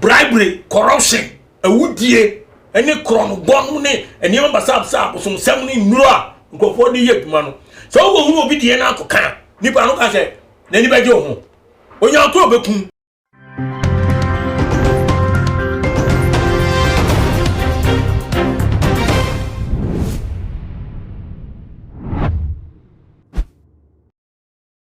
Bribery, corruption, awudie ne korɔnobɔ no ne nneɛma basabasa, abosomsɛm ne nnuro a nkurɔfoɔ de yɛ adwuma no. Sɛ wokɔhunu obi deɛ no akɔka a, nipa no ka sɛ n'ani bɛgye wo ho. Onyankoro bɛkum.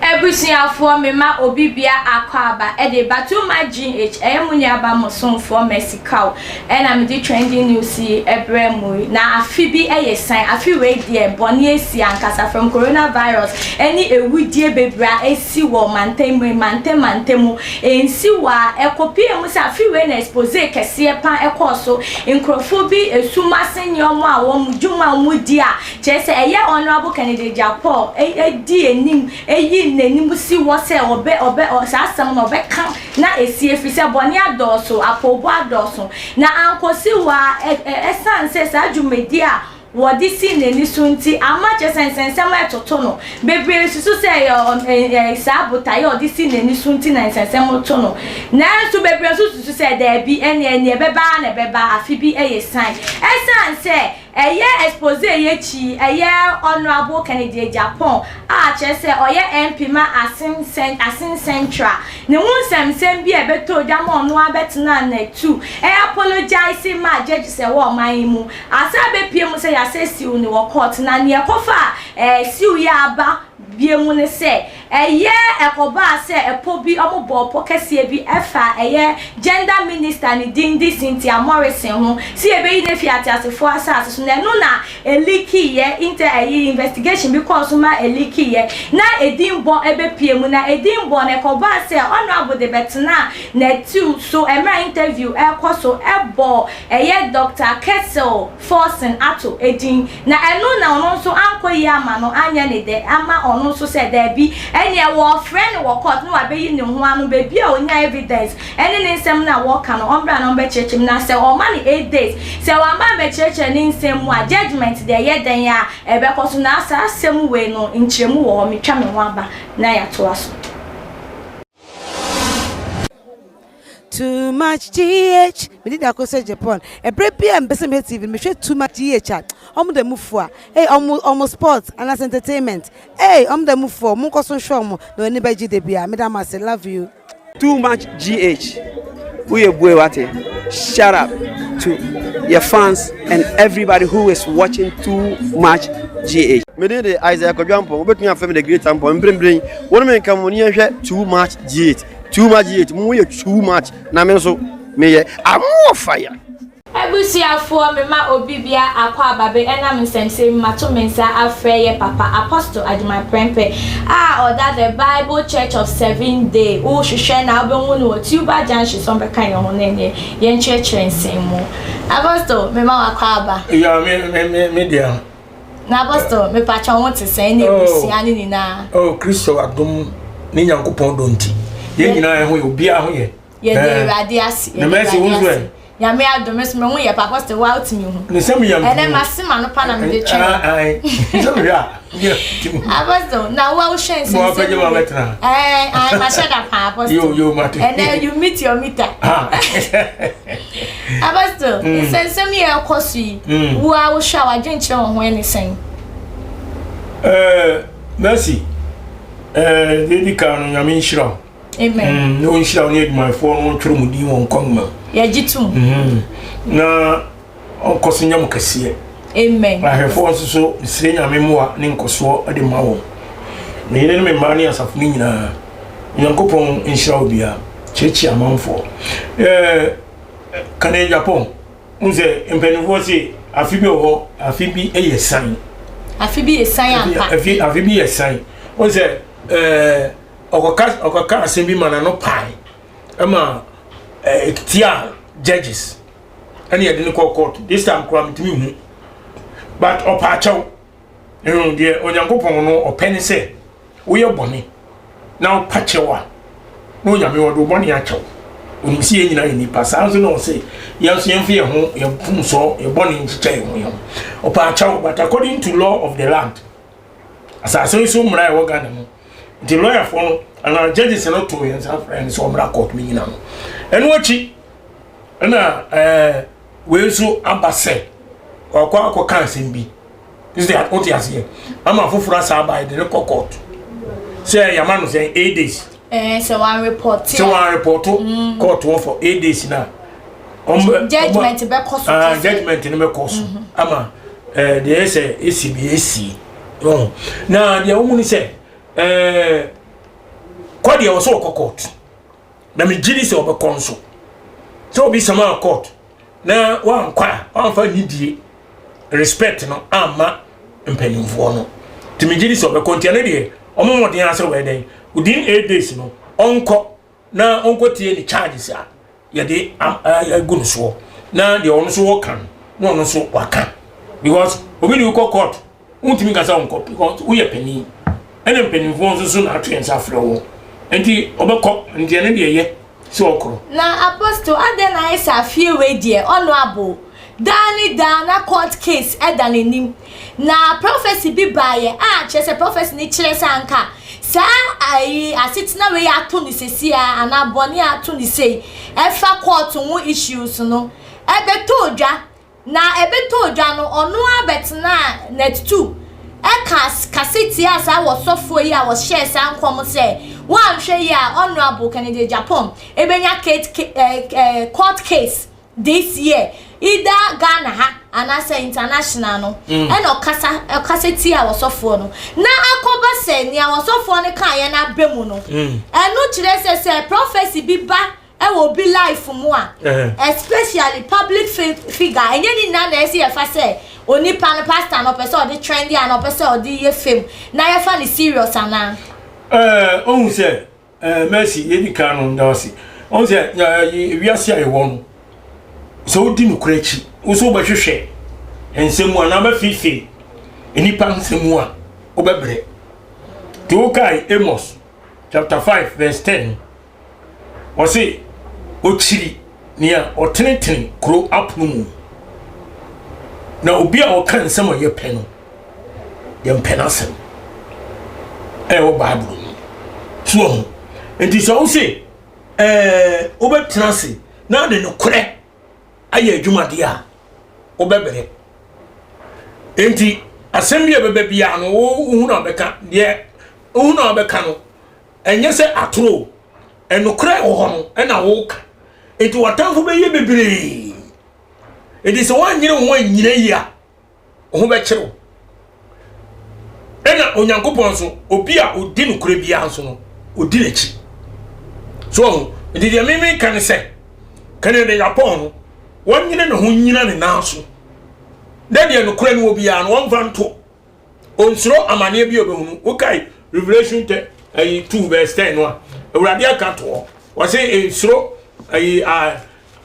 Abusuafoɔ me ma obi bia akwaaba ɛde ba too much GH ɛyɛ mo nua ba mo somfoɔ Mercy Kaw ɛna me de trending news yi ɛbrɛ mo yi na afe bi ɛyɛ san afe wei deɛ bɔne asi ankasa from corona virus ɛne awudie bebree a asi wɔ mantam mu mantam mantam mu ɛnsi wɔ a ɛkɔ pie mu sɛ afe wei na expose kɛseɛ pa ɛkɔɔ so nkorɔfoɔ bi esum ase nneɛma a wɔn dwuma a wɔn di a Kyerɛ sɛ, ɛyɛ Honourable Kennedy Agyapong di anim yi n'anim si hɔ sɛ ɔbɛ ɔbɛ saa asɛm no ɔbɛka na asi ɛfiri sɛ bɔne adɔɔso, apoobɔ adɔɔso. Na ankɔsi hɔ ara, ɛsiane sɛ saa dwumadie a wɔde sii n'ani so nti ama kyerɛ sɛ nsɛnsɛm retoto no. Bebree susu sɛ ɛyɛ saa botaeɛ a ɔde sii n'ani so nti na nsɛnsɛm reto no. Nanso bebree nso susu sɛ daabi, ɛnneɛ deɛ ɛbɛba ara na ɛbɛba, afe bi yɛ siane. Ɛsiane sɛ Ɛyɛ expose yi akyi yi, ɛyɛ Honourable Kennedy Agyapong a kyerɛ sɛ ɔyɛ MP ma Asin Asin Central ne ho nsɛmnsɛm bi a ɛbɛtɔɔ dwa ma ɔno ara bɛtenaa n'atu apologise maa judges a ɛwɔ ɔman yi mu. Asan abɛpue mu sɛ yɛasɛ siw no wɔ court na nea ɛkɔfaa siw yi aba bie mu ne sɛ, ɛyɛ ɛkɔbaa sɛ ɛpɔ bi ɔmo bɔɔ pɔ kɛseɛ bi ɛfa ɛyɛ Gender Minister ne din de Cynthia Morrison ho sɛ yɛbɛyi no afi ateasefoɔ asaase so na ɛno na ɛlikiiɛ inter ɛyi investigation bi kɔɔ so ma ɛlikiiɛ na edin bɔ ɛbɛpie mu na edin bɔ no ɛkɔbaa sɛ Honourable de bɛtenaa natiw so ɛmerɛ a interview ɛrekɔ so ɛbɔɔ ɛyɛ Doctor Kessel Forson ato edin, na ɛno na ɔno nso ankɔ yie ama no, anyɛ ne dɛ ama ɔno nso sɛ daabi, ɛneɛ wɔɔfrɛ no wɔ court na wabɛyi ne ho ano, baabi a ɔnya evidence ɛne ne nsɛm no a wɔɔka no ɔmbra na ɔmbɛkyerɛkyerɛ mu, na sɛ ɔma no 8 days, sɛ wamma ammɛkyerɛkyerɛ ne nsɛm mu a, judgement deɛ ɛyɛ dɛn a ɛbɛkɔ so, na saa asɛm wei no nkyerɛmu wɔ hɔ, metwa me ho aba na yɛatoa so. Too much GH mede da kɔ sɛ Japan ɛberɛ bi a mpɛ sɛ mehwɛ TV no mehwɛ too much GH a ɔmo da mu fo a ei ɔmo ɔmo sport anaasɛ entertainment ei ɔmo da mu fo ɔmo nkɔ so nhwɛ ɔmo na w'ani bɛgye da bi a meda mo ase love you. Too much GH woyɛ bue wate shut up to your fans and everybody who is watching too much GH. Me din de Isaiah Kwadwo Ampong, wobɛtumi afrɛ me The Great Ampong. Mprempren, wo ne me nka mo ni yɛnhwɛ Too Much GH. Too Much GH, mo yɛ too much, na me nso meyɛ I'm fire. Abusuafoɔ mema obi bia akwaaba be ɛnam nsɛmsɛm mu mato me nsa afrɛ yɛ papa Apostle Agyeman Prempeh a ɔda The Bible Church of Seven Day wo hwehwɛ na wobɛhu no wɔ Tuba Junction sɛ ɔmbɛka yɛn ho na ɛneɛ yɛnkyerɛkyerɛ nsɛm mu Apostle mema wo akwaaba. Yeah, me me me me deɛ. Na Apostle mepakyɛ wo te sɛn ne abusua ne nyinaa. Oh Kristo adom ne Nyankopɔn dɔ nti yɛn nyinaa yɛn ho yɛ obiara ho yɛ. Yɛde Awurade ase. Na mɛsi wo nso ɛ. Nyame adom me so me ho yɛ pa Apostle wa wotumi hu. Ne sɛ meyam. Ɛnɛ ma se ma no pa na mede twɛn. Sɛ mehwɛ a. Apostle na wo a wohwɛ nsɛnsɛm. Mo apɛgye ma bɛtena. Ɛɛ ai ma hyɛ da pa Apostle. Yo yo mate. Ɛnɛ you meet your meter. Apostle nsɛnsɛm yɛ ɛkɔ so yi. Wo a wohwɛ a wadwenkyerɛ wɔn ho ɛne sɛn. Ɛɛ Mercy ɛɛ deɛ di kan no Nyame nhyira wo. Amen. Na ɔnhyira wo ne adwumayɛfoɔ no ɔntwerɛ mu din wɔ nkwa nwoma mu. Yɛgye tom. Na ɔnkɔ so nyɛ mo kɛseɛ. Amen. Ahwɛfoɔ nso so mesrɛ Nyame mmoa ne nkɔsoɔ de ma wɔn. Me yere ne me mma ne asafo no nyinaa. Onyankopɔn nhyira wo biara. Kyeakyea amanfoɔ. Ɛɛ kane Japan. N sɛ mpanimfoɔ se afe bi wɔ hɔ afe bi yɛ san. Afe bi yɛ san ampa. Afe afe bi yɛ san. N sɛ ɛɛ ɔkɔka ɔkɔka asɛm bi ma n'ano pae ɛma ɛɛ tia judges ɛna yɛde no kɔ court this time koraa metumi hu but ɔpa akyɛw ɛhu deɛ Onyankopɔn no ɔpɛ ne sɛ woyɛ bɔne na wopa kyɛw a na Onyame ɔde wo bɔne akyɛw onim sɛ yɛn nyinaa yɛ nipa saa nso na ɔsɛ yɛn nso yɛmfa yɛn ho yɛn mfomsoɔ yɛn bɔne nkyekyɛ yɛn ho yɛn ho ɔpa akyɛw but according to law of the land asase yi so mmara a ɛwɔ Ghana mu nti lɔyafoɔ no anaa judges no to yɛn nsa frɛ no sɛ ɔmmra court no nyina no ɛno akyi. Ɛna ɛɛ wei nso aba sɛ ɔkɔ akɔka asɛm bi. Sɛ wote aseɛ ama afoforɔ asa aba yɛde no kɔ court sɛ yɛama no sɛ 8 days. Ɛɛ, sɛ wɔn report. Sɛ wɔn report court wɔ for 8 days na judgement bɛkɔ so. Ah, judgement no bɛkɔ so ama deɛ ɛsɛ esi bi esi ɔn. Na deɛ wɔn mu ni sɛ kɔ deɛ wɔ sɛ ɔkɔ court, na me gyi di sɛ ɔbɛkɔ nso. Sɛ obi sama court na wankɔ a, wamfa nidie respect no amma mpanimfoɔ no, nti me gyi di sɛ ɔbɛkɔ. Nti ɛno deɛ, ɔmo mmɔden asɛ wɔyɛ dɛn, within 8 days no ɔnkɔ na ɔnkɔ tie ne charges a yɛde agu no soɔ, na deɛ ɔno nso wɔka no na ɔno nso waka, because obi de wokɔ court, wontumi nkasa nkɔ because woyɛ panin, ɛna mpanimfoɔ nso so na ato yɛn nsa afrɛ wɔ, nti ɔbɛkɔ. Nti ɛno deɛ yɛ sɛ ɔkorɔ. Na Apostle, adɛn na ayɛ sɛ afie wei deɛ, ɔno abo daa ne daa na court case ɛda n'anim? Na prophecy bi baayɛ a kyerɛ sɛ prophecy ni kyerɛ sɛ anka saa ayi asetena wei ato ne sesi a anaa bɔne ato ne sei ɛfa court ho issues no ɛbɛtɔ odwa. Na ɛbɛtɔ odwa no, ɔno abɛtena Net 2 ɛka kase tia saa wɔsɔfoɔ yi a wɔhyɛɛ saa nkɔm sɛ wɔanhwɛ yi a, Honourable Kennedy Agyapong ebenya case, court case this year, either Ghana ha anaasɛ international no. Ɛna ɔkasa tia wɔsɔfoɔ no, na akɔba sɛ nea wɔsɔfoɔ no kaa yɛn n'abɛ mu no. Ɛno kyerɛ sɛ prophecy bi ba ɛwɔ obi life mu a, especially public figure, ɛnyɛ ne nyinaa na ɛsɛ yɛfa sɛ onipa no, pastor no, ɔpɛ sɛ ɔde trendy ana ɔpɛ sɛ ɔde yɛ fame na yɛfa ne serious ana? Ohun sɛ Mercy, yɛdi kan no da ase. Ohun sɛ wiase a yɛwɔ no, sɛ wodi nokorɛ akyi, wo so wobɛhwehwɛ nsɛm mu anaa wobɛfeefee nnipa nsɛm mu a, wobɛbrɛ. Nti wokae Amos chapter 5 verse 10, ɔse ɔkyiri nea ɔtenetene kuro apono mu, na obi a ɔka nsɛm a yɛpɛ no, yɛmpɛ n'asɛm. Ɛwɔ Bible mu so ɔho. Nti sɛ wo se wobɛtena ase na de nokorɛ ayɛ adwumadeɛ a, wobɛbrɛ. Nti asɛm bi a ɛbɛba biara no, wohu na wobɛka. Deɛ wohu na wobɛka no, ɛnyɛ sɛ atoro, ɛnokorɛ wɔ hɔ no ɛna woka. Nti w'atamfo bɛyɛ bebree. Nti sɛ woanyere wo ho anyina yi a, wo ho bɛkyerɛ wo. Ɛna Onyankopɔn nso, obi a ɔdi nokorɛ biara nso no, ɔdi n'akyi so ɔho. Nti deɛ meme ka ne sɛ Kennedy Agyapong no, wɔnyere ne ho nyina ne nan so na deɛ nokorɛ no wɔ biara no, wɔmfa nto. Onsuro amanneɛ bi a ɔbɛhunu. Wokae Revelation tɛ ayi 2 verse 10 no a, Awurade aka to hɔ, wɔse nsuro ayi a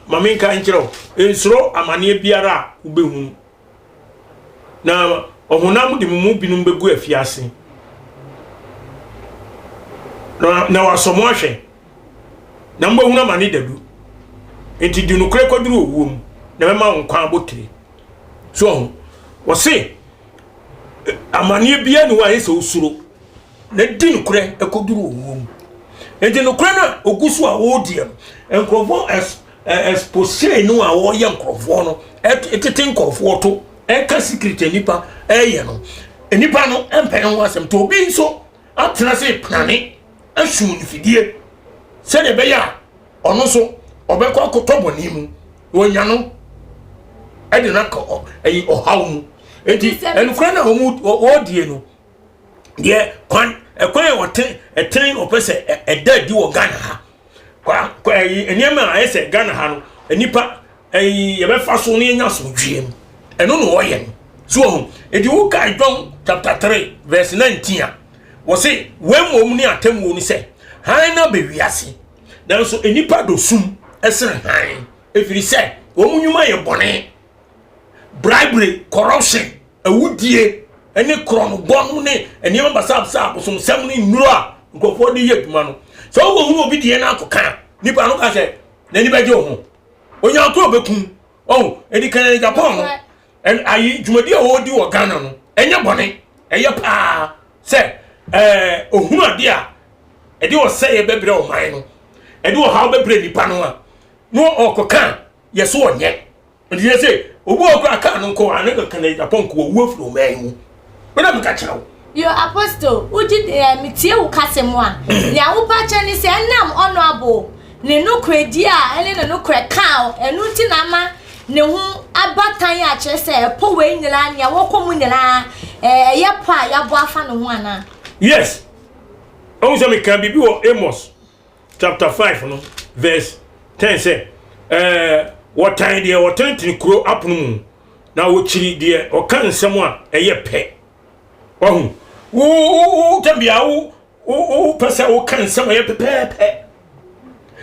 ma menka nkyerɛ wo, nsuro amanneɛ biara a wobɛhunu, na ɔhonam de mo mu binom bɛgu afiase na wasɔ mo ahwɛ, na mobɛhunu amane dadu. Nti di nokorɛ kɔduru owuo mu, na bɛma wo nkwa abotire. So ɔho wɔse amanneɛ biara ne hɔ a ɛyɛ sɛ wosuro, na di nokorɛ kɔduru owuo mu. Nti nokorɛ no a ɔgu so a wɔrediɛ no, nkurɔfoɔ expose no a wɔyɛ nkurɔfoɔ no, ɛtete nkurɔfoɔ to ɛka secret a nipa ɛyɛ no, nipa no mpɛ ho asɛm. Nti obi nso atena se plane asum no fidie sɛdeɛ ɛbɛyɛ a ɔno nso ɔbɛkɔ akɔtɔ bɔne mu na wanya no ɛde no akɔ ɛyi ɔhaw mu. Nti ɛnokorɛ no a wɔn wɔredie no deɛ, kwan ɛkwan a wɔte ɛtene ɔpɛ sɛ ɛda adi wɔ Ghana ha kwa kwa ɛyi nneɛma a ayɛ sɛ Ghana ha no, nipa ɛyi yɛbɛfa so ne yɛnya asomdwie mu, ɛno na ɔyɛ no so ɔho. Nti wokae John chapter 3 verse 19 a, wɔse wɔn mmom ne atemmuo no sɛ hann na bɛ wiase, nanso nnipa dɔ sum ɛsene hann, ɛfiri sɛ wɔn nnwuma yɛ bɔne. Bribery, corruption, awudie ne korɔnobɔ no ne nneɛma basabasa, abosomsɛm ne nnuro a nkurɔfoɔ de yɛ adwuma no, sɛ wokɔhunu obi deɛ no akɔka a, nipa no ka sɛ n'ani bɛgye wo ho, Onyankopɔn bɛkum ɔho. Ɛdi kan Agyapong no ayi dwumadi a wɔredi wɔ Ghana no, ɛnyɛ bɔne, ɛyɛ paa sɛ ohunu adeɛ a ɛde ɔsɛeɛ bɛbrɛ ɔman no, ɛde ɔhaw bɛbrɛ nipa no a, na ɔkɔka. yɛ so ɔnyɛ. Nti yɛ sɛ obi wɔ kora kaa no nkɔ ane kɛkɛ na Japan kɔ owu afiri ɔman yi mu. Mena meka kyerɛ wo. Yo Apostle, wogye eh, metie wo kasa mu a, nea wopa kyɛ ne sɛ ɛnam honorable ne nokorɛdie a ɛne ne nokorɛ ka a, ɛno nti na ama ne ho aba tan a kyerɛ sɛ ɛpɔ wei nyinaa, nea wɔkɔ mu nyinaa, eh, ɛyɛ pɔ a yɛabɔ afa ne ho anaa? Yes. Ɔhu sɛ meka biribi wɔ Amos chapter 5 no verse 10 sɛ, eh, wɔtan deɛ ɔtenetene kuro apono mu, na wɔkyiri deɛ ɔka nsɛm a ɛyɛ pɛ. Wahu? Wo, wo, wo, tɛm wo, wo, wopɛ sɛ woka nsɛm a ɛyɛ pɛpɛɛpɛ.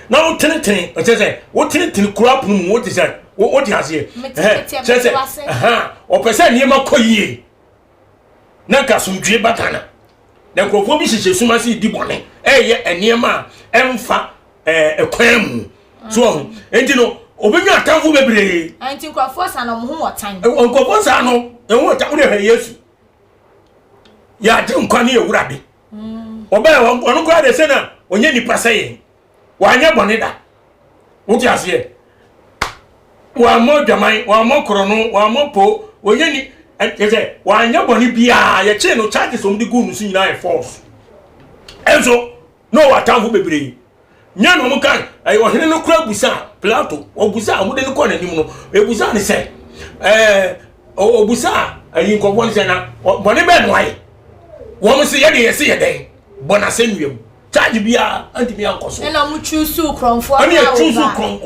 Na wotenetene, ɛkyɛ sɛ wotenetene kuro apono mu, wote sɛ, wote aseɛ. Kyerɛ sɛ, ɔpɛ sɛ nneɛma kɔ yie. Na nka asomdwie ba Ghana. Na nkurɔfoɔ bi hyehyɛ sum ase di bɔne, ɛyɛ nneɛma a ɛmfa ɛkwan mu. So ɔho, nti no, obɛnya atamfo bebree. Nti nkurɔfoɔ saa no, ɔmo ho wɔ tan. Nkurɔfoɔ saa no, ɛho wɔ tan. Wode hwɛ Yesu. Yɛagye nkwa ne yɛwurade. Ɔbɛɛ, ɔno koraa de sɛ na ɔnyɛ nipa sɛ yɛn. Wanyɛ bɔne da. Wote aseɛ? Wammɔ dwaman, wammɔ korɔno, wammɔ po, ɔnyɛ ni, kyerɛ sɛ wanyɛ bɔne biara. Yɛkyee no, charges wɔn de guu no so nyinaa yɛ false. Ɛnso, na ɔwɔ atamfo bebree. Nyɛ na wɔn kan, ɛyɛ ɔhene no kora busa Pilato, ɔbusa a wɔde no kɔɔ n'anim no, ebusa ne sɛ, ɛɛ, ɔbusa ayi nkɔfoɔ no sɛ na bɔne bɛn no ayɛ? Wɔn se yɛde yɛse yɛ dɛn? Bɔ n'asɛnnua mu. Charge biara antumi ankɔ so. Ɛna ɔmo chusu korɔmfoɔ. Ɛna yɛ chusu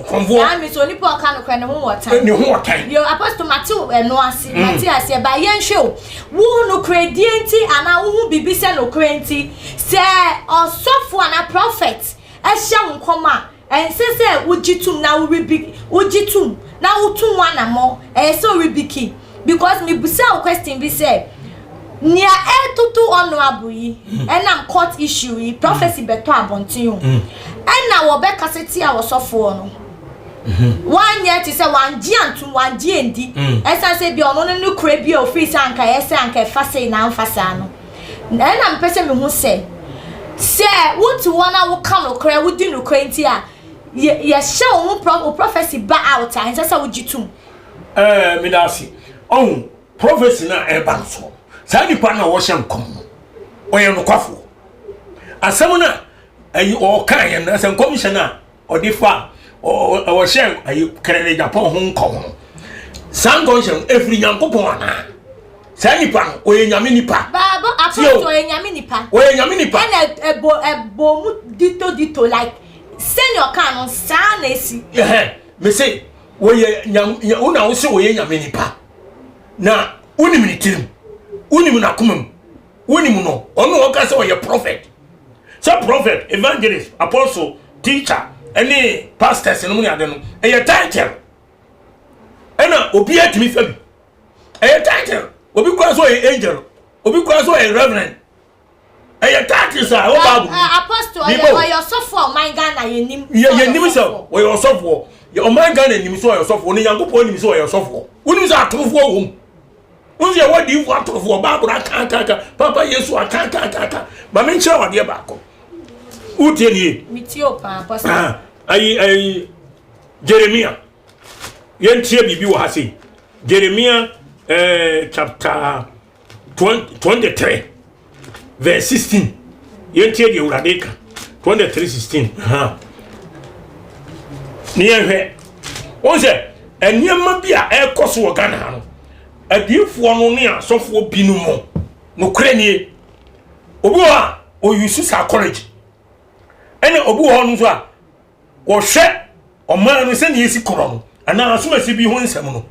korɔmfoɔ. Saa mi so onipa ɔka no korɛ ne ho wɔ tan. Ne ho wɔ tan. Yo apostle mate ɛno ase mm. mate aseɛ ba yɛn hwɛ o wo nokorɛ die nti anaa wo ho biribi sɛ nokorɛ nti sɛ ɔsɔfo anaa prophet ɛhyɛ wo nkɔm a Ɛnsɛ sɛ wogye tom na worebi wogye tom na wotu ho anammɔn. Ɛyɛ sɛ worebiki because mebisaa wo question bi sɛ nea ɛretoto honourable yi ɛnam court issue yi prophecy bɛtɔ abɔnten o ɛna wɔbɛkasa tia ɔsɔfoɔ no wanyɛ te sɛ wangye antom wangye andi ɛsan sɛ bi ɔno no ne kora bi a ofiri sɛ anka ɛyɛ sɛ anka ɛfa sei na amfa saa no. Ɛna mepɛ sɛ mehu sɛ, sɛ wote hɔ na woka nokorɛ, wodi nokorɛ nti a, yɛhyɛ wo ho pro, wo prophecy ba out a, ɛnsɛ sɛ wogye tom. Ɛɛ, meda ase. Ɔhu, prophecy no a ɛreba no soɔ, saa nipa no a wɔhyɛ nkɔm no, ɔyɛ nokwafoɔ. Asɛm no a ɛyi ɔkaeɛ no, sɛ nkɔmhyɛ no a ɔde fa ɔhyɛ ayi kɛnɛdɛ Japan ho nkɔm no saa nkɔmhyɛ no efiri Nyankopɔn anaa saa nipa no ɔyɛ nyame nipa. Baabo apɔtɔ ɔyɛ nyame nipa. Ɔyɛ nyame nipa. Ɛna ɛbɔ ɛbɔ mu dito dito like sɛnea ɔka no saa na esi. Ɛhɛn mese wɔyɛ nyame wo na wose wɔyɛ nyame nipa na wonim ne tirim wonim n'akoma mu wonim no ɔno ɔka sɛ ɔyɛ prophet sɛ prophet evangelist apostle teacher ɛne pastors no mu ne ade no ɛyɛ title ɛna obi atumi fa bi ɛyɛ title obi kura so ɔyɛ angel obi kura so ɔyɛ reverend ɛyɛ title sa ɛwɔ baabu mu apostle ɔyɛ ɔyɛ ɔsɔfo a ɔman Ghana yɛ nim yɛ nim sɛ ɔyɛ ɔsɔfoɔ ɔman Ghana nim sɛ ɔyɛ ɔsɔfoɔ ne Nyankopɔn nim sɛ ɔyɛ ɔsɔfoɔ wonim sɛ atorofoɔ wɔ mu. Wọ́n sɛ yɛwɔ adiyifoɔ atorofoɔ, Bible aka aka aka, Papa Yesu aka aka aka aka. Ma me nkyerɛ wadeɛ baako. Wotie nie? Metie o paa, pɔsɛ. Ah, ayi ayi Jeremia. Yɛntie biribi wɔ ha sei. Jeremia eh, chapter 23 verse 16. Yɛntie deɛ Awurade ka. 23 16. Ha. Ne yɛnhwɛ. Wɔn sɛ nneɛma bi a ɛrekɔ so wɔ Ghana ha no, adiyifoɔ no ne asɔfoɔ binom no, nokorɛ nie. Obi wɔ hɔ a, ɔyusu psychology. Ɛna obi wɔ hɔ no nso a, wɔhwɛ ɔman no sɛnea esi korɔ no anaa asomasi bi ho nsɛm no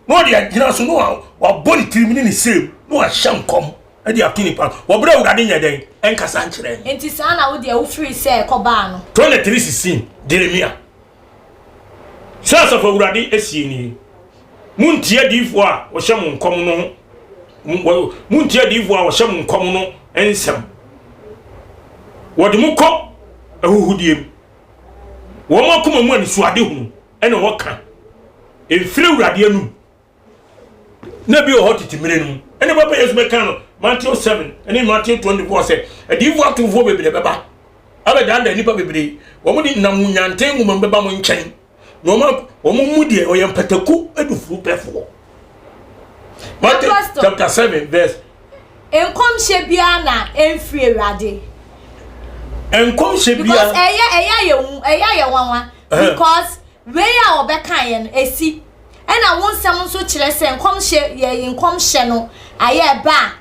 na ɔde agyina so na wabɔ ne tirim ne ne sirem na wahyɛ nkɔm de ato nipa wɔbrɛ awurade nyɛ dɛn ɛnkasa nkyerɛ no. Nti saa na wo deɛ wofiri sɛ ɛkɔbaa no. 23:16 Jeremia Sɛ asafo awurade asie nie, montie adiyifoɔ a wɔhyɛ mo nkɔm no ho, montie adiyifoɔ a wɔhyɛ mo nkɔm no nsɛm. Wɔde mo kɔ ahuhudeɛ mu. Wɔn akoma mu anisoadehunu na wɔka. Ɛmfiri Awurade anum. Na bi wɔ hɔ tete mmerɛ no mu. Ɛna papa Yesu bɛka no Matthew 7 ne Matthew 24 sɛ adiyifoɔ atorofoɔ bebree bɛba abɛdaadaa nnipa bebree. Wɔn de nam nyanten nwoma mu bɛba mo nkyɛn. Na wɔn wɔn mu deɛ ɔyɛ mpataku adufuru pɛfoɔ. Matthew chapter 7 verse. Nkɔmhyɛ biara na ɛmfiri Awurade. Nkɔmhyɛ biara. Because ɛyɛ ɛyɛ ayɛ hu ɛyɛ ayɛ nwanwa. Because wei a ɔbɛka yɛ no esi ɛna wo nsɛm nso kyerɛ sɛ nkɔmhyɛ yɛ nkɔmhyɛ no ayɛ ɛba a.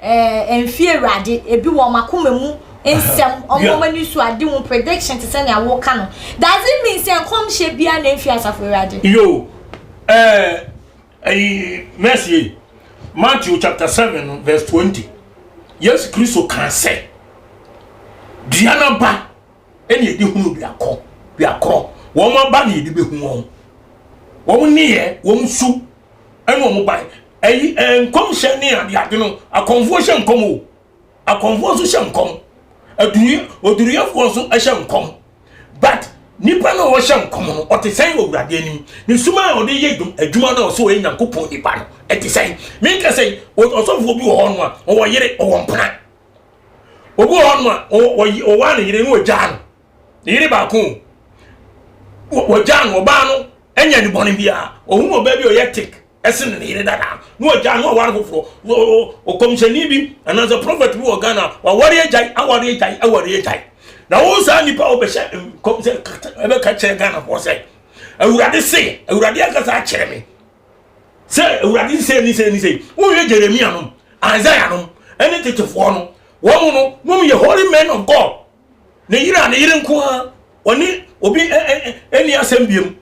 Ɛɛ mfie awurade ebi wɔ ɔmo akoma mu nsɛm ɔmo ɔmo ani so ade ho prediction te sɛ nea woka no does it mean sɛ nkɔmhyɛ biara na mfi asafo awurade. Yo ɛɛ ɛyi verse yi Matthew chapter 7 verse 20 Yesu Kristo kan sɛ dua no ba ɛna yɛde hunu dua kɔ dua korɔ wɔn aba na yɛde bɛhu wɔn wɔn nneyɛ wɔn su ɛne wɔn ban ɛyi ɛɛ nkɔmhyɛ ne ade ade no akɔnfoɔ hyɛ nkɔm o akɔnfoɔ nso hyɛ nkɔm aduruyɛ oduruyɛfoɔ nso hyɛ nkɔm but nipa no a ɔhyɛ nkɔm no ɔte sɛn wɔ awurade anim ne suma a ɔde yɛ adwuma no a ɔsɛ ɔyɛ nyankopɔn nipa no ɛte sɛn menka sɛ ɔsɔfoɔ bi wɔ hɔ no a ɔwɔ yere ɔwɔ mpena obi wɔ hɔ no a ɔwɔ ne yere no ɔgyaa no ne yere baako wɔgyaa no ɔbaa no ɛnyɛ ne bɔne biara ɔhunu ɔbaa bi ɔyɛ tik ɛsen ne yere dada na ɔgyaa no ɔware foforɔ ɔkɔmhyɛni bi anaasɛ prɔfɛt bi wɔ Ghana waware agyae aware agyae aware agyae na wo saa nipa a wobɛhyɛ nkɔm sɛ ɛbɛka kyerɛ Ghanafoɔ sɛ awurade se awurade ankasa akyerɛ me sɛ awurade sɛ ni sɛ ni sɛ wohwɛ Jeremia nom Isaiah nom ɛne tetefoɔ no wɔn no nom yɛ holy men of God ne yere a ne yere nko ara ɔne obi ɛni asɛm biem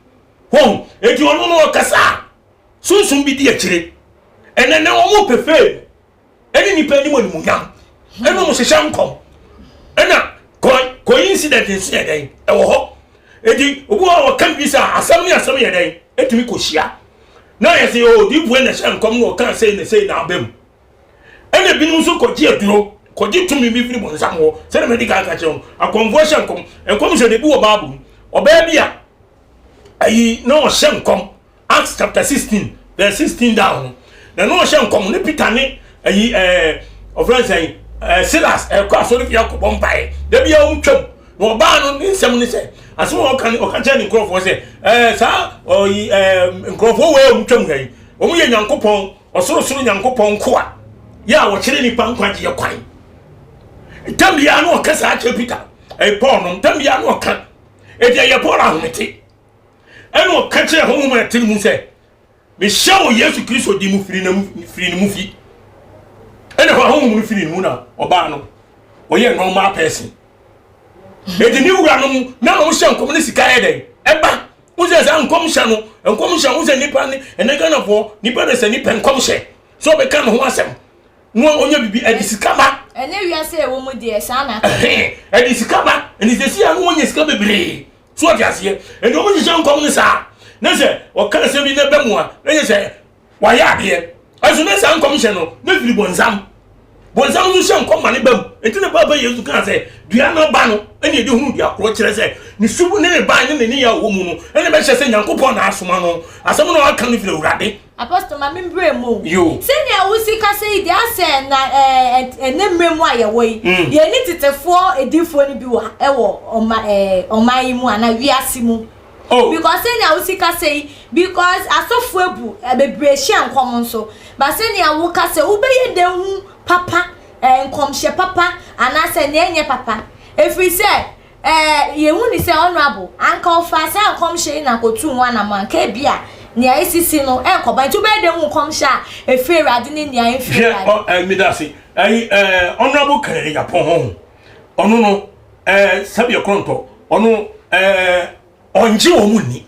wɔn eti ɔno no ɔkasa a sunsun bi di akyire ɛnɛ ne wɔn pɛ fame ɛne nipa anim animuonyam ɛne wɔn hyehyɛ nkɔm ɛna coincidence nso yɛ dɛn ɛwɔ hɔ eti obi wɔ ɔka bi sɛ asɛm ne asɛm yɛ dɛn etumi kɔ hyia na yɛ sɛ o diifoɔ na ɛhyɛ nkɔm na ɔka sɛ na sɛ na abam Ɛna ebinom nso kɔgye aduro, kɔgye tumi bi firi bonsam hɔ. Sɛdeɛ madi kan aka kyerɛ wo, akɔmfoɔ hyɛ nkɔm. Nkɔmhyɛ de bi wɔ Bible mu. Ɔbaa bi a ayi na ɔhyɛ nkɔm, Acts chapter 16 verse 16 down no, na na ɔhyɛ nkɔm ne Peter ne ayi ɛɛ ɔfrɛ sɛn ɛɛ Silas ɛkɔ asɔre fie akɔbɔ mpaeɛ. Da bi a wɔn twam na ɔbaa no ne nsɛm ne sɛ asɛm a ɔka ne ɔka kyerɛ ne nkurɔfoɔ sɛ ɛɛ saa ɔyi ɛɛ nkurɔfoɔ wei a wɔn twam ha yi wɔn yɛ Nyankopɔn Ɔsorosoro Nyankopɔn nkoa yɛ a wɔkyerɛ nnipa nkwagyeɛ kwan. Tam biara no ɔka saa kyerɛ Peter, ɛyɛ Paul nom, tam biara no ɔka. Eti ɛyɛ Paul ahomete. Ɛna ɔka kyerɛ honhom a ɛte ne mu sɛ, mehyɛ wɔ Yesu Kristo din mu firi ne mu firi ne mu fi. Ɛna hɔ honhom no firi ne mu na ɔbaa no, ɔyɛ normal person. Eti ne wura nom na wɔn hyɛ nkɔm ne sika yɛ dɛn? Ɛba. Wo sɛ saa nkɔmhyɛ no nkɔmhyɛ wo sɛ nipa ne ɛnɛ Ghanafoɔ nipa de sɛ nipa nkɔmhyɛ sɛ ɔbɛka ne ho asɛm na ɔnya bibi ɛde sika ba. Ɛnɛ wiase ɛwɔ mu deɛ saa na ɛde sika ba ɛne sɛ si a no wɔnya sika bebree so ɔte aseɛ ɛnti wɔn hyehyɛ nkɔm no saa ne sɛ ɔka asɛm bi na ɛbɛ mu a na yɛ sɛ Wayɛ adeɛ. Ɛnso ne saa nkɔmhyɛ no, ne firi bonsam. Bonsam nso hyɛ nkɔm ma ne ba mu. Enti na Paapa Yesu kaa sɛ, dua no aba no ɛna ɛde hunu dua korɔ, kyerɛ sɛ, ne su ne ne ban ne ne nneyɛɛ a ɔwɔ mu no ɛna ɛbɛhyɛ sɛ Nyankopɔn na asoma no. Asɛm no a ɔka no firi Awurade. Apostle ma me mbrɛ mu o. Yo. Sɛnea wosi kasa yi deɛ asɛ na ɛɛ ɛnɛ mmerɛ mu a yɛwɔ yi, yɛnni tetefoɔ adiyifoɔ no bi wɔ ɛwɔ ɔma ɛɛ ɔman yi mu anaa wiase mu. Oh. Because sɛnea wosi kasa yi, because asɔfo abu eh, bebree hyɛ nkɔm nso. But sɛnea wo kasa wobɛyɛ dɛn hu papa, eh, nkɔmhyɛ papa anaasɛ nea ɛnyɛ papa. Ɛfiri sɛ eh, yɛhu ne sɛ honorable, anka ɔfaa saa nkɔmhyɛ yi na ankotu ho anamɔ anka ebi a nea esisi no ɛnkɔba. Nti wobɛyɛ dɛn hu nkɔmhyɛ a ɛfiri Awurade ne nea ɛmfiri Hwɛ, Awurade. ɔ, eh, meda ase. Ɛyi, eh, honorable Kennedy Agyapong ho. Ɔno no, ɛɛ sɛbi ɛkorɔntɔ ɔno ɛɛ ɔngye wɔn mu nni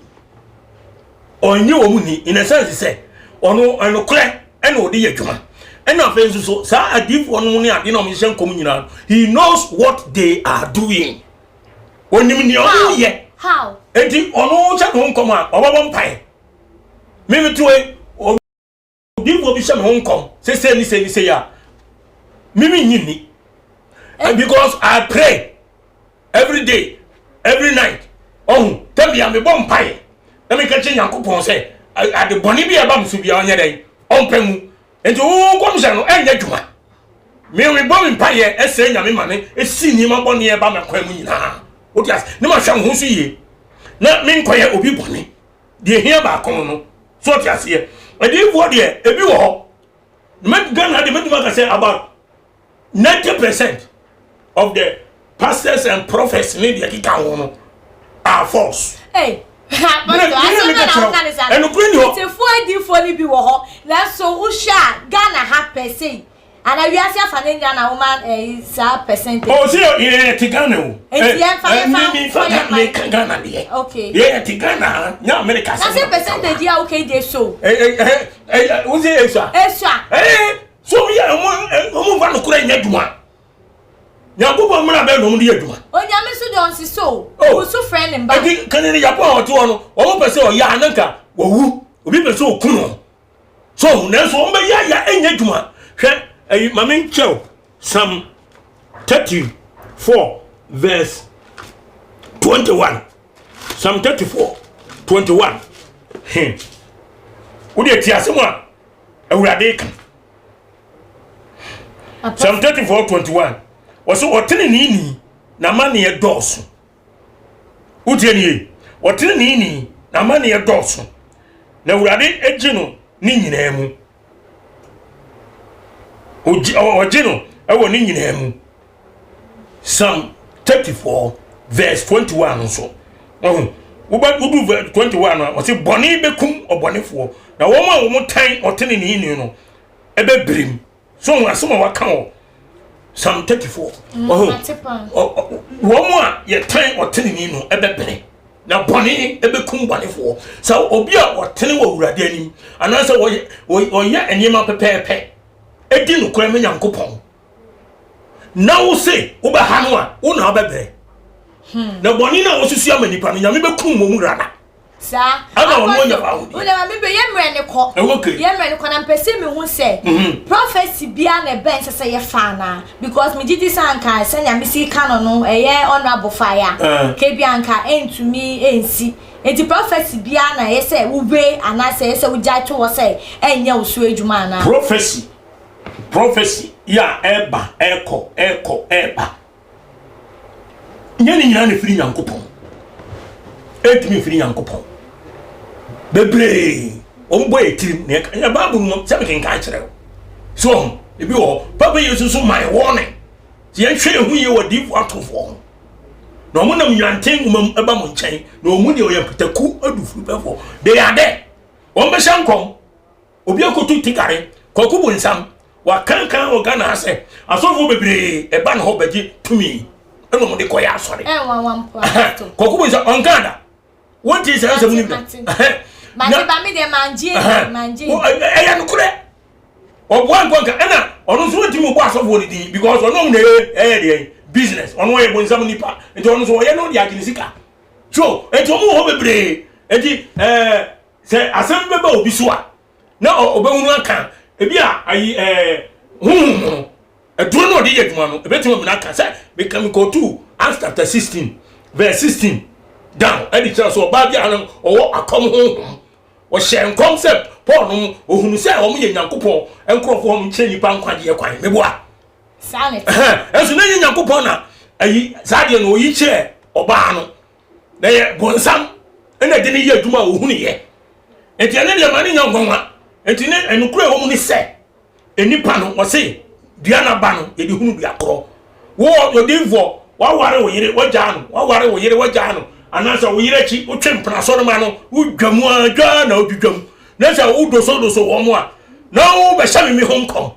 ɔnye wɔn mu nni in a sense sɛ ɔno ɛnokorɛ ɛna ɔde yɛ adwuma ɛna afei nso so saa adiifoɔ no ne adeɛ na wɔn hyehyɛ nkɔm nyinaa he knows what they are doing onim nea wɔn yɛ eti ɔno hyɛ ne ho nkɔm a ɔbɛbɔ mpae mímí tiwe. Odiyifoɔ bi hyɛ me ho nkɔm sɛ sei ne sei ne sei a, me me nyi nni. Eh. Because I pray every day, every night. Ɔhu, tɛm bia mebɔ mpaeɛ na meka kyerɛ Nyankopɔn sɛ ade bɔne bi a ɛba me so bia ɔnyɛ dɛn, ɔmpɛ mu. Nti wo nkɔmhyɛ no ɛnyɛ adwuma. Me mebɔ me mpaeɛ ɛsrɛ Nyame ma ne ɛsi nneɛma bɔne ɛba m'akwan mu nyinaa. Wote ase? Ne mahwɛ me ho so yie. na menkɔyɛ obi bɔne. Deɛ hia baako no no so ɔte aseɛ. Adiyifoɔ deɛ ebi wɔ hɔ. Mɛ Ghana deɛ mɛtumi aka sɛ about 90% of the pastors and prophets ne deɛ keka ho no are false. Hey. Ɛnukuri ni hɔ. Tefoɔ adiifoɔ ni bi wɔ hɔ nanso wohwɛ a Ghana ha pɛ sei ana wiase afa ne nyina na woma ɛyi saa percentage. O si yɛ yɛ ti Ghana o. Eti yɛn fa yɛn fa mi fa mi ka Ghana deɛ. Okay. Yɛ yɛ ti Ghana ha nyɛ America sɛ. Na se percentage yi a woka yi de so. Ɛ ɛ ɛ o se esua. Esua. Ɛɛ so yɛ ɔmo ɔmo nfa no kura nyɛ adwuma. Nyankopɔn mmara bɛn na wɔn de yɛ adwuma. Onyame nso deɛ ɔnsesa o. Oh. Osu frɛ ne mba. Eti kane ne Japan a ɔte hɔ no, wɔn pɛ sɛ ɔyɛ a na nka wawu. Obi pɛ sɛ ɔku no. So nanso wɔn bɛyɛ ayɛ ɛnyɛ adwuma. Hwɛ ɛyi maame nkyɛw Psalm 34 verse 21. Psalm 34 21. Hmm. Wode ti asɛm a Awurade ka. Psalm 34 21 wɔsɛ ɔteneneeni n'amanneɛ dɔɔso. Wotie ne yie? Ɔteneneeni n'amanneɛ dɔɔso, na Awurade gye no ne nyinaa mu. Ɔgye no wɔ ne nyinaa mu. Psalm 34 verse 21 nso. Ɔho wodu verse 21 a ɔsɛ bɔne bɛkum ɔbɔnefoɔ na wɔn a wɔn tan ɔteneneeni no ɛbɛbirim. So ohun asɛm a waka wɔ Psalm 34. Ɔho wɔn a yɛtan ɔtenene no ɛbɛbere na bɔne ɛbɛkum bɔnefoɔ. Sɛ obi a ɔtene wɔ Awurade anim anaasɛ ɔyɛ nneɛma pɛpɛɛpɛ ɛdi nokorɛ ma Nyankopɔn na wo se wobɛha no a wo na wobɛbrɛ. Hmm. Na bɔne no a wɔsusu ama nipa no Nyame bɛkum wɔn mu rada. Saa. Ɛna ɔno anya fahodie. Wona ma mebɛ yɛ mmerɛ ne kɔ. Ɛwɔ ke. Yɛ mmerɛ ne kɔ na mpɛ sɛ mehu sɛ mhm. prophecy bia na ɛbɛn sɛ sɛ yɛfa anaa because megye di sɛ anka sɛnea mesi ka no no ɛyɛ honorable fire eh. ke bi anka ɛntumi ɛnsi nti prophecy bia na ɛyɛ sɛ wowe anaasɛ ɛyɛ sɛ wogyae to hɔ sɛ ɛnyɛ wo so adwuma anaa. Prophecy prophecy yɛ a ɛba ɛkɔ ɛkɔ ɛba. Nyɛ ne nyinaa na ɛfiri Nyankopɔn. Ɛntumi mfiri Nyankopɔn. Bebree, wɔn bɔ yɛ tirim na yɛka yɛ Bible no sɛ mekenkan kyerɛ wo. So ɔho, ebi wɔ hɔ. Papa Yesu nso mae warning. Sɛ yɛnhwɛ yɛn ho yie wɔ adiyifoɔ atorofoɔ ho. Na wɔn nam nnwanten nwoma mu ɛba mo nkyɛn. Na wɔn mu deɛ ɔyɛ mpataku adufurupɛfoɔ. They are there. Wɔn bɛhyɛ nkɔm. Obi akotu tikare, Kwaku Bonsam, wakankan wɔ Ghana ha sɛ asɔfoɔ bebree ɛba ne hɔ bɛgye tumi ɛna wɔn de kɔyɛ asɔre. Kwaku Bonsam ɔnka da, wɔnti saa nsɛm no bi da. Ɛyɛ nokorɛ, ɔboa nkɔ nka ɛna ɔno nso wɔntumi bɔ asɔfoɔ no din because ɔno na ɛyɛ deɛ business, ɔno ɔyɛ bonsam nipa nti ɔno nso ɔyɛ no de agye ne sika. So nti wɔn wɔ hɔ bebree nti ɛɛ. Sɛ asɛm bi bɛba obi so a, na ɔbɛhunu aka ebi a ayi ɛɛ huhum no aduro no ɔde yɛ adwuma no ebetumi amuna aka sɛ meka mekɔtu Acts chapter 16 verse 16 down ɛde kyerɛ so ɔbaa bi a no ɔwɔ akɔm honhom ɔhyɛ nkɔm sɛ Paul no ohunu sɛ wɔn yɛ Nyankopɔn nkurɔfoɔ wɔn kyerɛ nipa nkwagyeɛ kwan meboa ɛnso na nyɛ Nyankopɔn na ayi saa deɛ no oyi kyerɛ ɔbaa no na yɛ bɔnsam ɛna ɛde ne yɛ adwuma a ohunu yɛ nti ɛne deɛ ma ne nya nwanwa nti ne ɛnukura ɛwɔ mu ne sɛ nnipa no wɔse dua na ba no yɛde hunu dua korɔ wo odiifoɔ waware wo yere wagyaa no waware wo yere wagyaa no anaasɛ wo yere akyi wotwe mpena sɔrema no wodwa mu a dwa na wodwidwa mu na sɛ wodosodoso wɔn a na wobɛhyɛ me me ho nkɔm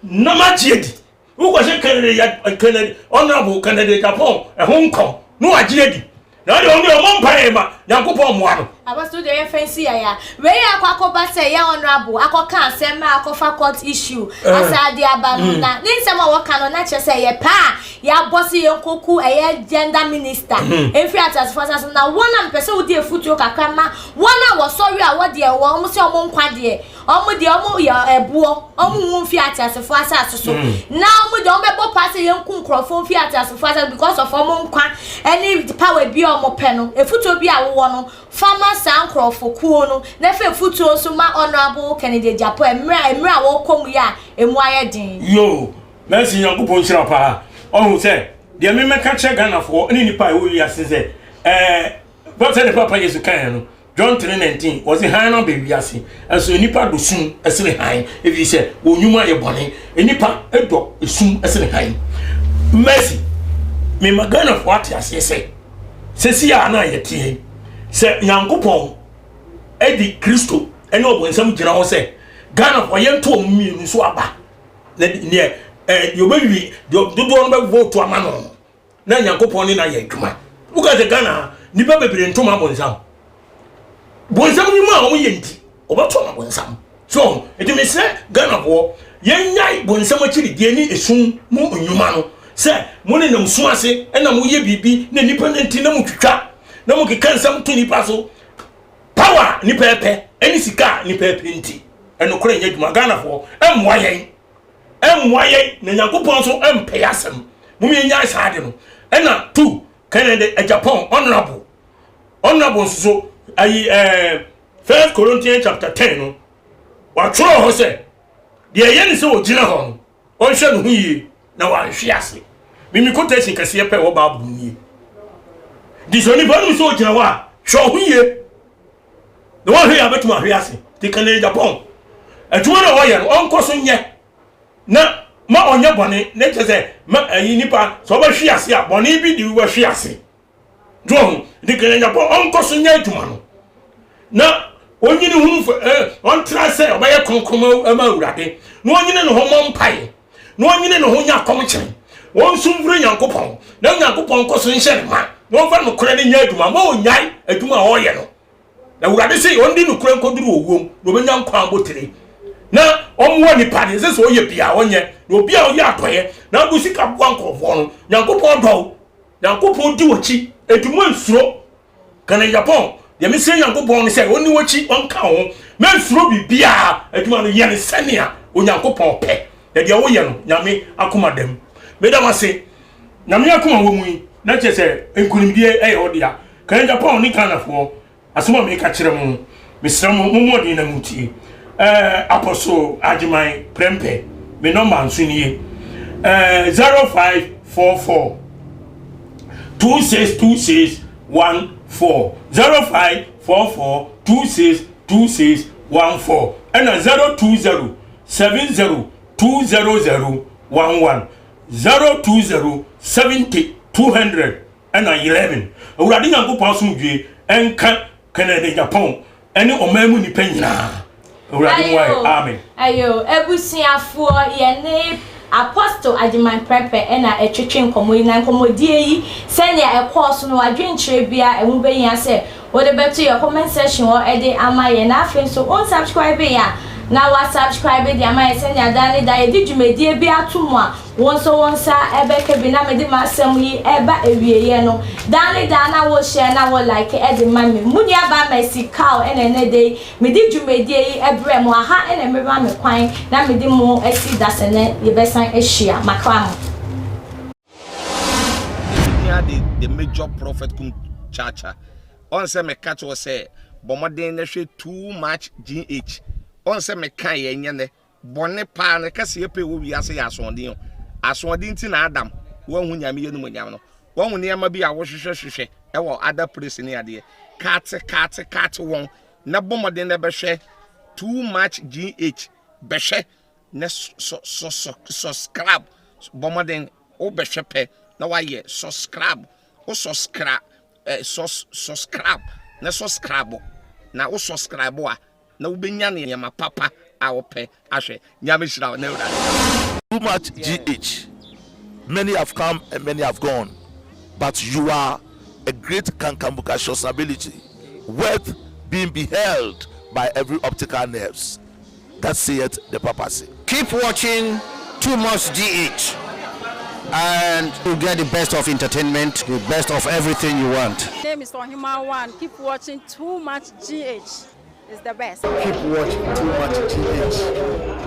na magye adi Wokɔhyɛ Kennedy ya Kennedy honorable Kennedy Agyapong ɛho nkɔm na wagye adi. Na ɔde ɔno deɛ ɔmɔ mpaeɛ ma Nyankopɔn mmoa no. Apostle deɛ yɛmfa nsi yaya. Wei akɔ akɔba sɛ yɛ honorable akɔka asɛm a akɔfa court issue asa de aba no na ne nsɛm a wɔka no na kyerɛ sɛ yɛ pɛ a yɛabɔ sɛ yɛnkɔku ɛyɛ gender minister mfiri ateasefoɔ asase na wɔn a mepɛ sɛ wode afutuo kakra ma wɔn a wɔsɔre a wɔdeɛ wɔn sɛ wɔn nkwa deɛ Wɔn deɛ, wɔyɛ ɛboɔ, wɔnwu mfi ateasefoɔ asase so. Mm. Na wɔn deɛ, wɔbɛbɔ paa sɛ yɛnku nkurɔfoɔ mfi ateasefoɔ asase because of wɔn nkwa ne power bi a wɔpɛ no. Efutuo bi a wowɔ no, fa ma saa nkurɔfokuo no, na fa efutuo nso ma Honourable Kennedy Agyapong mmerɛ mmerɛ a wɔrekɔ mu yi a emu ayɛ den. Yoo, Mercy Nyankopɔn nhyira wo paa. Ɔhu sɛ, deɛ memɛka kyerɛ Ghanafoɔ ne nnipa a ɛwɔ wiase sɛ, ɛɛ, eh, Papa sɛdeɛ Papa Yesu kaeɛ no, John 3:19, wɔse hann no aba wiase, nso nnipa dɔ sum sene hann, ɛfiri sɛ wɔn nnwuma yɛ bɔne. Nnipa dɔ sum sene hann. Mercy, mema Ghanafoɔ ate aseɛ sɛ, sɛsi a na yɛteɛ yi, sɛ Nyankopɔn de Kristo ne ɔbonsam gyina hɔ sɛ Ghanafoɔ yɛnto wɔn mmienu so aba, na deɛ deɛ ɔbɛwie, deɛ dodoɔ no bɛvoto ama no na Nyankopɔn ne no ayɛ adwuma. Woka sɛ Ghana ha, nnipa bebree nto ma bonsam. Bonsam nnwuma a wɔyɛ nti, wɔbɛto ama bonsam. So, nti mesrɛ Ghanafoɔ, yɛnyae bonsam akyiridie ne esum mu nnwuma no sɛ mo nenam sum ase na moyɛ biribi na nnipa no nti na motwitwa na mokeka nsɛm to nnipa so. Power a nnipa ɛpɛ ne sika a nnipa ɛpɛ nti, ɛnokorɛ nyɛ adwuma. Ghanafoɔ, ɛmmoa yɛn. Ɛmmoa yɛn na Nyankopɔn nso mpɛ yɛn asɛm. Mom yɛnyae saa ade no. Ɛna tu Kennedy Agyapong honorable honorable nso so ayi ɛɛ First Corinthians chapter 10 no watwerɛ hɔ sɛ deɛ ɛyɛ ne sɛ ɔgyina hɔ no ɔnhwɛ ne ho yie na wanhwe ase. Mimi quotation kɛseɛ pɛ wɔ Bible mu nie. Nti sɛ onipa no sɛ ɔgyina hɔ a hwɛ ɔho yie na wɔhwɛ yɛ abɛtumi ahwe ase nti ka ne Japan adwuma no a wɔyɛ no ɔnkɔ so nyɛ na ma ɔnyɛ bɔne na kyerɛ sɛ ma ayi nipa sɛ ɔbɛhwe ase a bɔne bi de wɔhwe ase nti ɔho nti ka ne Japan ɔnkɔ so nyɛ adwuma no na ɔnyini ho ɔntra sɛ ɔbɛyɛ kronkron ma awurade na ɔnyini ne ho mmɔ mpaeɛ na ɔnyini ne ho nyɛ akɔmkyere wɔnsu mfiri Nyankopɔn na Nyankopɔn nkɔ so nhyɛ ne ma na ɔmfa nokorɛ no nyɛ adwuma ma ɔnyae adwuma a ɔreyɛ no na Awurade se ɔndi nokorɛ nkɔduru owuom na ɔbɛnya nkwa abotire na ɔmmoa nipa deɛ ɛsɛ sɛ ɔyɛ biara ɔnyɛ na obi a ɔyɛ adɔeɛ na ɔde sika boa nkurɔfoɔ no Nyankopɔn dɔ wo Nyankopɔn di w'akyi enti mo nsuro Kana Japan, deɛ mesrɛ Nyankopɔn ne sɛ ɔnni w'akyi, ɔnka wo ho. Mensuro biribiara, adwuma no yɛ no sɛnea Onyankopɔn pɛ, na deɛ woyɛ no, Nyame akoma da mu. Meda wo ase. Nyame akoma wɔ mu yi, na kyerɛ sɛ nkunimdie yɛ wo dea. Kana Japan ne Ghanafoɔ, Asɛm a meka kyerɛ mo, mesrɛ mo, mommɔ mmɔden na montie. Ɛɛ, Apostle Agyeman Prempeh, me nɔmba nso nie. Ɛɛ, 0544 2626 14 0544 2626 14 ɛna 020 70 200 11 020 70 200 ɛna 11 Awurade Nyankopɔn asomdwoe nka Kennedy Agyapong ɛne ɔman mu nnipa nyinaa. Awurade mmoa yɛn. Amen. Ayo, abusuafoɔ, yɛne Apostle Agyeman Prɛmpɛ ɛna ɛtwetwe nkɔmmɔ yi, na nkɔmmɔdie yi sɛnea ɛkɔɔ so no w'adwenkyerɛ biara ɛho bɛhia sɛ wode bɛto yɛn comment section hɔ ɛde ama yɛn, na afei nso wo unsubscribe yɛ a na wa subscribe de ama yɛn sɛnea daa ne daa yɛde dwumadie bi ato mu a Wo nso wo nsa bɛka bi na mede m'asɛm yi reba awieɛ no, daa ne daa na wo share na wo like de ma me. Mo nua baa Mercy Kaw na ɛnɛ da yi mede dwumadie yi brɛ mo. Aha na mema me kwan na mede mo asi dasɛnɛ yɛbɛsan ahyia. Makra mo. Hia de the major prophet kum chacha ɔn sɛ meka kyerɛ sɛ bɔ mmɔden na hwɛ too much gh ɔn sɛ meka yɛ nyɛ nɛ Bɔne paa no kɛseyɛ pɛ wɔ wiase yɛ asoɔden o. Asoɔden nti na Adam wanhu Nyame animuonyam no. Wahu nneɛma bi a wohwehwɛ hwehwɛ wɔ other place ne adeɛ. Kate kate kate wɔn na bɔ mmɔden na bɛhwɛ too much GH bɛhwɛ na sɔ sɔ sɔ subscribe bɔ mmɔden wobɛhwɛ pɛ na wayɛ subscribe wo subscribe eh, subscribe na subscribe na wo subscribe a na wobɛnya nneɛma papa a wopɛ ahwɛ. Nyame hyira wo na Awurade. Too much GH many have come and many have gone but you are a great kankambukacious ability worth being beheld by every optical nerves that saith the papacy. Keep watching Too Much GH and you get the best of entertainment, the best of everything you want. Name is Ohima One. Keep watching Too Much GH. It's the best. Keep watching Too Much GH.